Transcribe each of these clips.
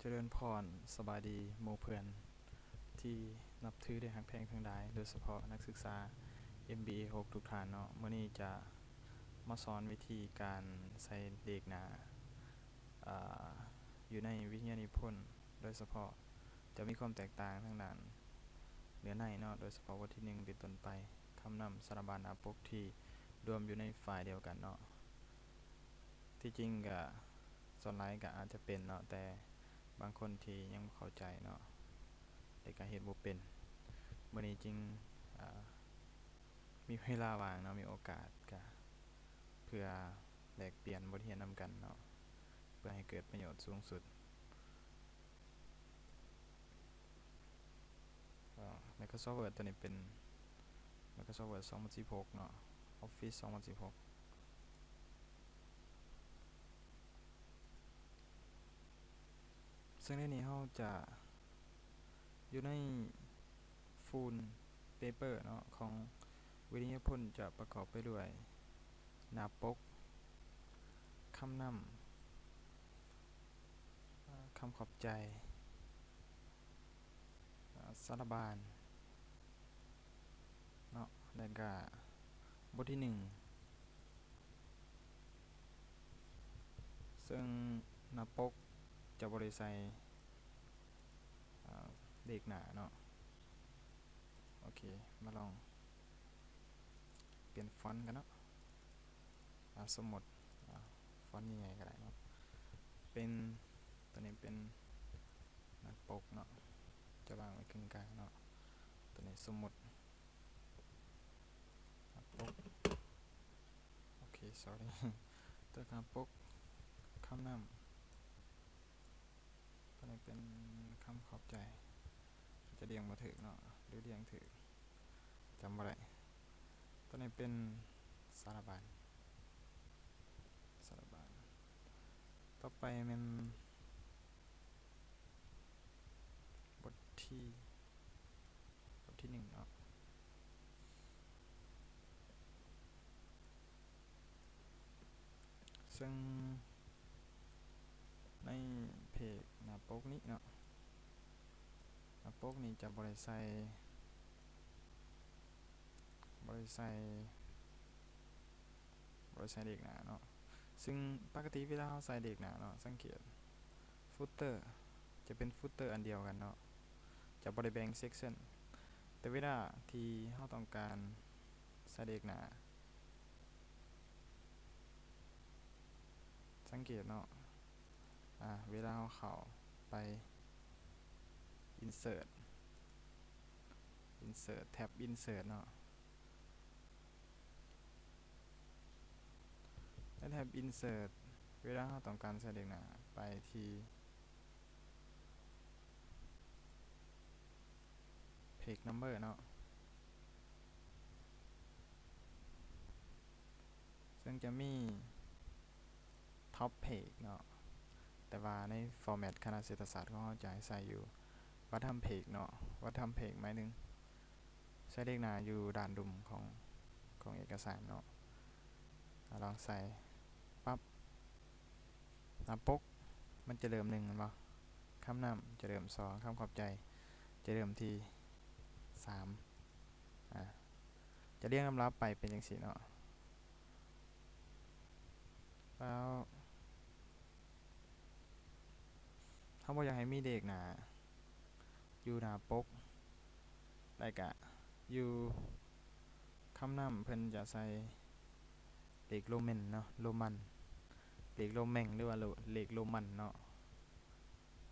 ຈະເລີນພອນ ສະບາຍດີໝູ່ເພື່ອນທີ່ນັບຖື ແລະ ຮັກແພງທັງຫຼາຍ, ໂດຍສະເພາະນັກສຶກສາ ເອັມບີເອ ຫົກ ທຸກທ່ານເນາະ. ມື້ນີ້ຈະມາສອນວິທີການໃສ່ເລກໜ້າ ອາ ຢູ່ໃນວິທະຍານິພົນ, ໂດຍສະເພາະຈະມີຄວາມແຕກຕ່າງທາງດ້ານເນື້ອໃນເນາະ, ໂດຍສະເພາະບົດທີໜຶ່ງເປັນຕົ້ນໄປ, ຄຳນຳ, ສາລະບານ, ໜ້າປົກທີ່ລວມຢູ່ໃນໄຟລ໌ດຽວກັນເນາະ. ທີ່ຈິງກະສ່ວນຫຼາຍກະອາດຈະເປັນເນາະ, ແຕ່ບາງຄົນທີ່ຍັງບໍ່ເຂົ້າໃຈເນາະ ແລະກະເຮັດບໍ່ເປັນ, ມື້ນີ້ຈຶ່ງ ອາ ມີເວລາວ່າງເນາະ, ມີໂອກາດ ກະເພື່ອແລກປ່ຽນບົດຮຽນນຳກັນເນາະ, ເພື່ອໃຫ້ເກີດປະໂຫຍດສູງສຸດ. ກໍ Microsoft Word ຕົວນີ້ເປັນ Microsoft Word ສອງພັນສິບຫົກເນາະ, Office ສອງພັນສິບຫົກ. ເຊິ່ງໃນນີ້ເຮົາຈະຢູ່ໃນ Full Paper ເນາະ ຂອງວິທະຍານິພົນ ຈະປະກອບໄປດ້ວຍ ໜ້າປົກ, ຄຳນຳ, ຄຳຂອບໃຈ, ສາລະບານເນາະ ແລະກະບົດທີໜຶ່ງ ເຊິ່ງໜ້າປົກຈະບໍ່ໄດ້ໃສ່ ອາ ເລກໜ້າເນາະ. ໂອເຄ ມາລອງປ່ຽນຟອນກັນເນາະ. ອາ ສົມມຸດ ອາ ຟອນໃຫຍ່ໆກໍໄດ້ເນາະ, ເປັນ ຕົວນີ້ເປັນໜ້າປົກເນາະ, ຈະວາງໄວ້ເຄິ່ງກາງເນາະ. ຕົວນີ້ສົມມຸດ ໜ້າປົກ ໂອເຄ sorry ຕົວໜ້າປົກ, ຄຳນຳ, ຕົວນີ້ເປັນຄຳຂອບໃຈ. ຈະລຽງບໍ່ຖືກເນາະ ຫຼືລຽງຖືກ ຈຳບໍ່ໄດ້. ຕົວນີ້ເປັນສາລະບານ, ສາລະບານ. ຕໍ່ໄປແມ່ນ ບົດທີ ບົດທີໜຶ່ງເນາະ, ເຊິ່ງໃນເພຈໜ້າປົກນີ້ເນາະ, ໜ້າປົກນີ້ຈະບໍ່ໄດ້ໃສ່ ບໍ່ໄດ້ໃສ່ ບໍ່ໄດ້ໃສ່ເລກໜ້າເນາະ. ເຊິ່ງປົກກະຕິເວລາເຮົາໃສ່ເລກໜ້າເນາະ, ສັງເກດຟຸດເຕີຈະເປັນຟຸດເຕີອັນດຽວກັນເນາະ, ຈະບໍ່ໄດ້ແບ່ງເຊັກຊັນ. ແຕ່ເວລາທີ່ເຮົາຕ້ອງການໃສ່ເລກໜ້າ, ສັງເກດເນາະ, ອາ ເວລາເຮົາເຂົ້າໄປ Insert Insert ແທັບ Insert ເນາະ, ໃນແທັບ Insert ເວລາເຮົາຕ້ອງການໃສ່ເລກໜ້າ ໄປທີ່ Page Number ເນາະ, ເຊິ່ງຈະມີ Top Page ເນາະ, ແຕ່ວ່າໃນ format ຄະນະເສດຖະສາດຂອງເຮົາຈະໃຫ້ໃສ່ຢູ່ Bottom Page ເນາະ. Bottom Page ໝາຍເຖິງໃສ່ເລກໜ້າຢູ່ດ້ານລຸ່ມຂອງ ຂອງເອກະສານເນາະ. ອາ ລອງໃສ່ປັບ ໜ້າປົກມັນຈະເລີ່ມໜຶ່ງແມ່ນບໍ່? ຄຳນຳຈະເລີ່ມສອງ, ຄຳຂອບໃຈຈະເລີ່ມທີ່ສາມ. ອາ ຈະລຽງລຳດັບໄປເປັນຈັ່ງຊີ້ເນາະ. ແລ້ວເຮົາບໍ່ຢາກໃຫ້ມີເລກໜ້າຢູ່ໜ້າປົກ, ແລ້ວກະຢູ່ຄຳນຳເພິ່ນຈະໃສ່ ເລກໂລແມນເນາະ, ໂລມັນ ເລກໂລແມງ ຫຼືວ່າໂລ ເລກໂລມັນເນາະ.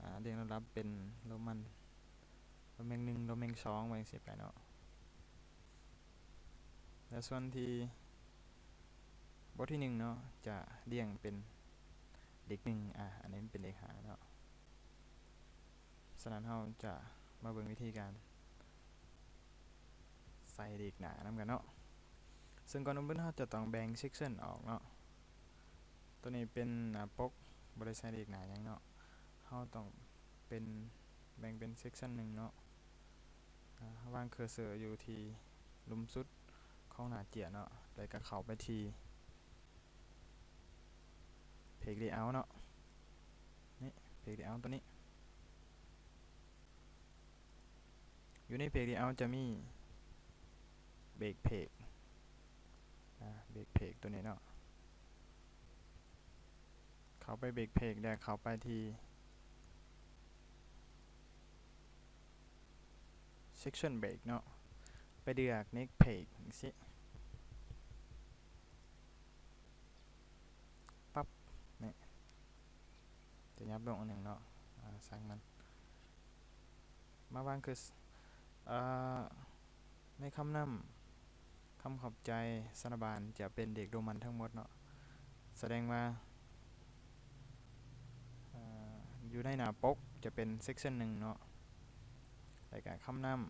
ອາ ລຽງລຳດັບເປັນໂລມັນ ໂລແມງໜຶ່ງ ໂລແມງສອງ ວ່າຈັ່ງຊີ້ໄປເນາະ. ແລະ ສ່ວນທີ່ບົດທີໜຶ່ງເນາະ ຈະລຽງເປັນເລກໜຶ່ງ ອາ ອັນນີ້ມັນເປັນເລກຫ້າເນາະ. ສະນັ້ນເຮົາຈະມາເບິ່ງວິທີການໃສ່ເລກໜ້ານຳກັນເນາະ. ເຊິ່ງກ່ອນອື່ນເຮົາຈະຕ້ອງແບ່ງເຊັກຊັນອອກເນາະ. ໂຕນີ້ເປັນໜ້າປົກ ບໍ່ໄດ້ໃສ່ເລກໜ້າຫຍັງເນາະ. ເຮົາຕ້ອງເປັນ ແບ່ງເປັນເຊັກຊັນໜຶ່ງເນາະ. ອາ ວາງເຄີເຊີຢູ່ທີ່ລຸ່ມສຸດຂອງໜ້າເຈ້ຍເນາະ ແລ້ວກະເຂົ້າໄປທີ່ Page Layout ເນາະ. ນີ້ Page Layout ໂຕນີ້ ຢູ່ໃນ Page Layout ຈະມີ Back Page ອາ Back Page ຕົວນີ້ເນາະ. ເຂົ້າໄປ Back Page ແລ້ວເຂົ້າໄປທີ່ Section Break ເນາະ ໄປເລືອກ Next Page ຈັ່ງຊີ້ ປັບ ນີ້ ຈະຫຍັບລົງອັນໜຶ່ງເນາະ ອາ ຊ່າງມັນ. ມາວາງຄື ເອີ ໃນຄຳນຳ ຄຳຂອບໃຈ ສາລະບານ ຈະເປັນເລກໂລມັນທັງໝົດເນາະ. ສະແດງວ່າ ເອີ ຢູ່ໃນໜ້າປົກຈະເປັນ Section ໜຶ່ງເນາະ ແລ້ວກະຄຳນຳ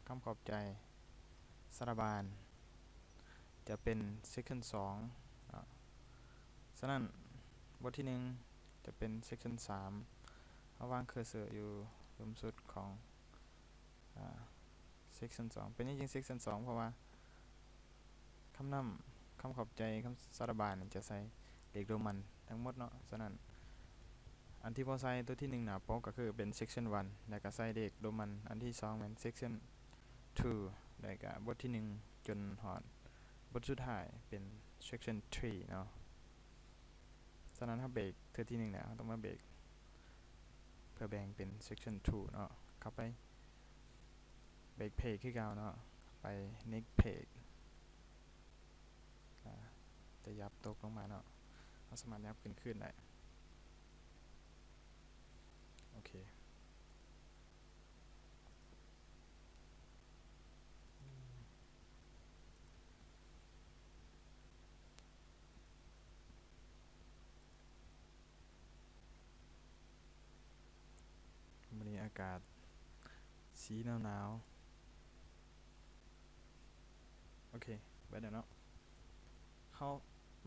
ຄຳຂອບໃຈ ສາລະບານ ຈະເປັນ Section ສອງເນາະ. ສະນັ້ນ ບົດທີໜຶ່ງຈະເປັນ Section ສາມ ເຮົາວາງ cursor ຢູ່ລຸ່ມສຸດຂອງ ອາ Section ສອງ. ເປັນຫຍັງຈຶ່ງ Section ສອງ? ເພາະວ່າຄຳນຳ ຄຳຂອບໃຈ ຄຳສາລະບານ ຈະໃສ່ເລກໂລມັນທັງໝົດເນາະ. ສະນັ້ນ ອັນທີ່ບໍ່ໃສ່ ຕົວທີໜຶ່ງໜ້າປົກ ກໍຄືເປັນ Section ໜຶ່ງ ແລ້ວກໍໃສ່ເລກໂລມັນ. ອັນທີສອງແມ່ນ Section ສອງ ແລ້ວກໍບົດທີໜຶ່ງຈົນຮອດບົດສຸດທ້າຍເປັນ Section ສາມເນາະ. ສະນັ້ນ ເຮົາເບຣກເທື່ອທີໜຶ່ງແລ້ວ ເຮົາຕ້ອງມາເບຣກເພື່ອແບ່ງເປັນ Section ສອງເນາະ. ເຂົ້າໄປ Back Page ຄືເກົ່າເນາະ ໄປ Next Page ອາ ຈະຫຍັບຕົກລົງມາເນາະ ເຮົາສາມາດຫຍັບຂຶ້ນຄືນໄດ້. ໂອເຄ ມື້ນີ້ອາກາດສີໜາວໆ. ໂອເຄ ເບິດແລ້ວເນາະ. ເຮົາ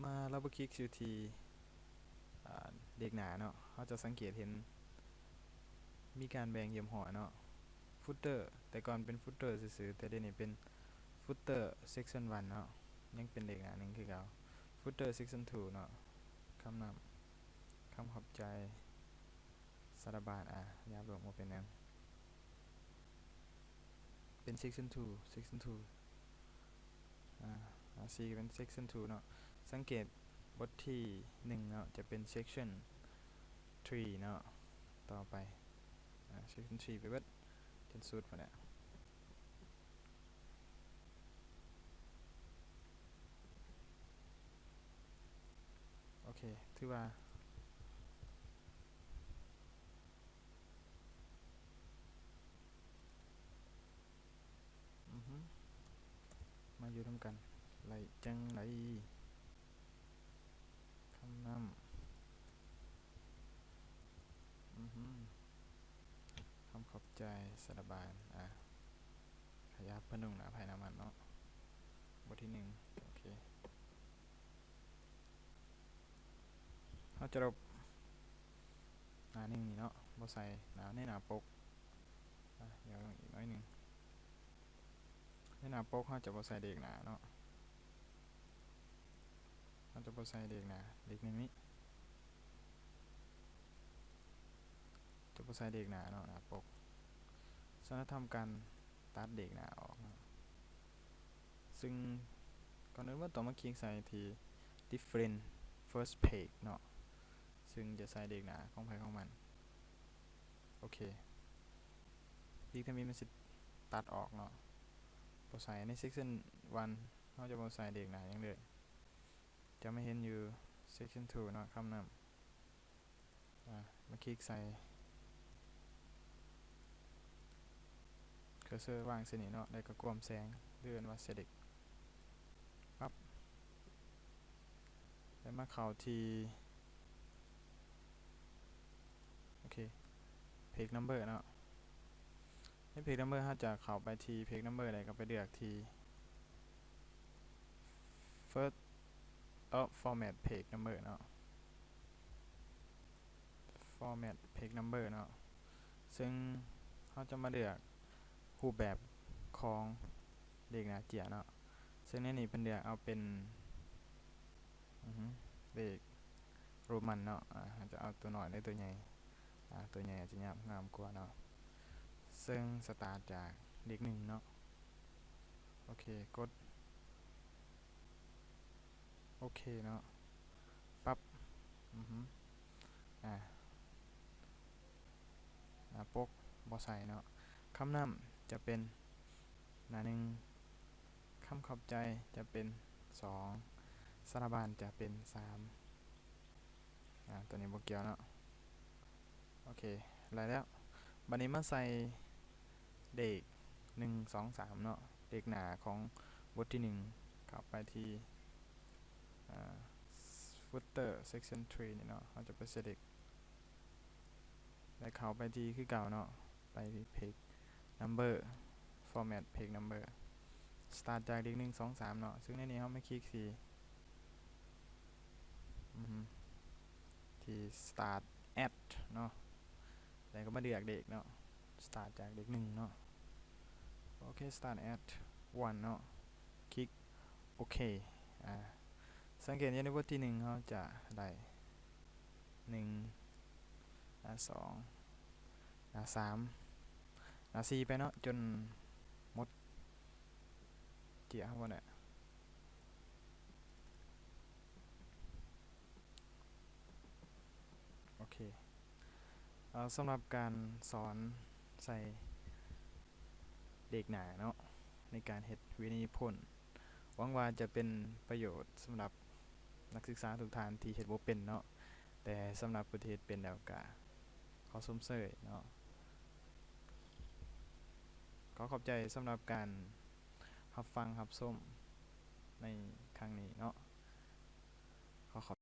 ມາ double click ຢູ່ທີ່ ອາ ເລກໜ້າເນາະ ເຮົາຈະສັງເກດເຫັນມີການແບ່ງຢ້ຽມຮ້ອຍເນາະ. Footer ແຕ່ກ່ອນເປັນ Footer ຊື່ໆ ແຕ່ດຽວນີ້ເປັນ Footer Section ໜຶ່ງເນາະ ຍັງເປັນເລກໜ້າໜຶ່ງຄືເກົ່າ. Footer Section ສອງເນາະ ຄຳນຳ ຄຳຂອບໃຈ ສາລະບານ ອາ ຫຍັບລົງ ບໍ່ເປັນຫຍັງ ເປັນ Section ສອງ Section ສອງ ອາ ອາ ສີ່ ກໍເປັນ Section ສອງເນາະ. ສັງເກດບົດທີໜຶ່ງເນາະ ຈະເປັນ Section ສາມເນາະ ຕໍ່ໄປ ອາ Section ສາມໄປເບິດຈົນສຸດພຸ້ນແຫຼະ. ໂອເຄ ຖືວ່າ ອືຮຶ ມາຢູ່ນຳກັນໄດ້ຈັ່ງໃດ? ຄຳນຳ ອືຮຶ ຄຳຂອບໃຈ ສາລະບານ ອາ ຂະຫຍັບເພິ່ນລົງໜ້າໃຜໜ້າມັນເນາະ ບົດທີໜຶ່ງ ໂອເຄ. ເຮົາຈະລົບໜ້າໜຶ່ງນີ້ເນາະ ບໍ່ໃສ່ໜ້າໃນໜ້າປົກ ອາ ຫຍັບລົງອີກໜ້ອຍໜຶ່ງ. ໃນໜ້າປົກເຮົາຈະບໍ່ໃສ່ເລກໜ້າເນາະ ເຮົາຈະບໍ່ໃສ່ເລກໜ້າ ເລກໜຶ່ງນີ້ ຈະບໍ່ໃສ່ເລກໜ້າເນາະ ໜ້າປົກ. ສະນັ້ນທຳການຕັດເລກໜ້າອອກເນາະ ຊຶ່ງກ່ອນອື່ນເຮົາຕ້ອງມາຄລິກໃສ່ທີ່ Different First Page ເນາະ ຊຶ່ງຈະໃສ່ເລກໜ້າຂອງໃຜຂອງມັນ. ໂອເຄ ອີກທຳອິດມັນຊິຕັດອອກເນາະ ບໍ່ໃສ່ໃນ Section ໜຶ່ງ ເຮົາຈະບໍ່ໃສ່ເລກໜ້າຫຍັງເລີຍ ຈະມາເຫັນຢູ່ Section ສອງເນາະ ຄຳນຳ ອາ ມາຄລິກໃສ່ cursor ວາງໃສ່ນີ້ເນາະ ແລ້ວກໍກວມແສງ ຫຼື ເອີ້ນວ່າ select ປັບ ແລ້ວມາເຂົ້າທີ່ ໂອເຄ Page Number ເນາະ. ໃນ Page Number ເຮົາຈະເຂົ້າໄປທີ່ Page Number ແລ້ວກໍໄປເລືອກທີ່ First ເອີ Format Page Number ເນາະ Format Page Number ເນາະ ຊຶ່ງເຮົາຈະມາເລືອກຮູບແບບຂອງເລກໜ້າເຈ້ຍເນາະ ຊຶ່ງໃນນີ້ເພິ່ນເລືອກເອົາເປັນ ອືຮຶ ເລກ Roman ເນາະ ອາ ເຮົາຈະເອົາຕົວນ້ອຍ ຫຼື ຕົວໃຫຍ່ ອາ ຕົວໃຫຍ່ອາດຈະງາມ ງາມກວ່າເນາະ ເຊິ່ງ start ຈາກ ເລກໜຶ່ງເນາະ. ໂອເຄ ກົດໂອເຄເນາະ. ປັບ ອືຮຶ ອາ ໜ້າປົກບໍ່ໃສ່ເນາະ. ຄຳນຳຈະເປັນໜ້າໜຶ່ງ, ຄຳຂອບໃຈຈະເປັນສອງ, ສາລະບານຈະເປັນສາມ. ອາ ຕົວນີ້ບໍ່ກ່ຽວເນາະ. ໂອເຄ ໄດ້ແລ້ວ. ບັດນີ້ມາໃສ່ເລກໜຶ່ງ ສອງ ສາມເນາະ, ເລກໜ້າຂອງບົດທີໜຶ່ງ. ເຂົ້າໄປທີ່ ອາ footer section three ນີ້ເນາະ, ເຮົາຈະໄປ select ແລະ ເຂົ້າໄປທີ່ຄືເກົ່າເນາະ, ໄປ page number, format page number, start ຈາກເລກໜຶ່ງ ສອງ ສາມເນາະ. ຊຶ່ງໃນນີ້ເຮົາມາຄລິກທີ່ ອືຮຶ ທີ່ start at ເນາະ, ແລ້ວກໍມາເລືອກເລກເນາະ, start ຈາກເລກໜຶ່ງເນາະ. ໂອເຄ start at one ເນາະ, ຄລິກໂອເຄ. ອາ ສັງເກດຢູ່ໃນບົດທີໜຶ່ງ ເຮົາຈະໄດ້ໜຶ່ງ ອາ ສອງ ອາ ສາມ ອາ ສີ່ໄປເນາະ, ຈົນໝົດເຈ້ຍເຮົາບໍ່ໄດ້. ໂອເຄ ເອີ ສຳລັບການສອນໃສ່ເລກໜ້າເນາະ ໃນການເຮັດວິທະຍານິພົນ ຫວັງວ່າຈະເປັນປະໂຫຍດສຳລັບນັກສຶກສາທຸກທ່ານທີ່ເຮັດບໍ່ເປັນເນາະ, ແຕ່ສຳລັບຜູ້ທີ່ເຮັດເປັນແລ້ວກະຂໍຊົມເຊີຍເນາະ. ຂໍຂອບໃຈສຳລັບການຮັບຟັງຮັບຊົມໃນຄັ້ງນີ້ເນາະ. ຂໍຂອບ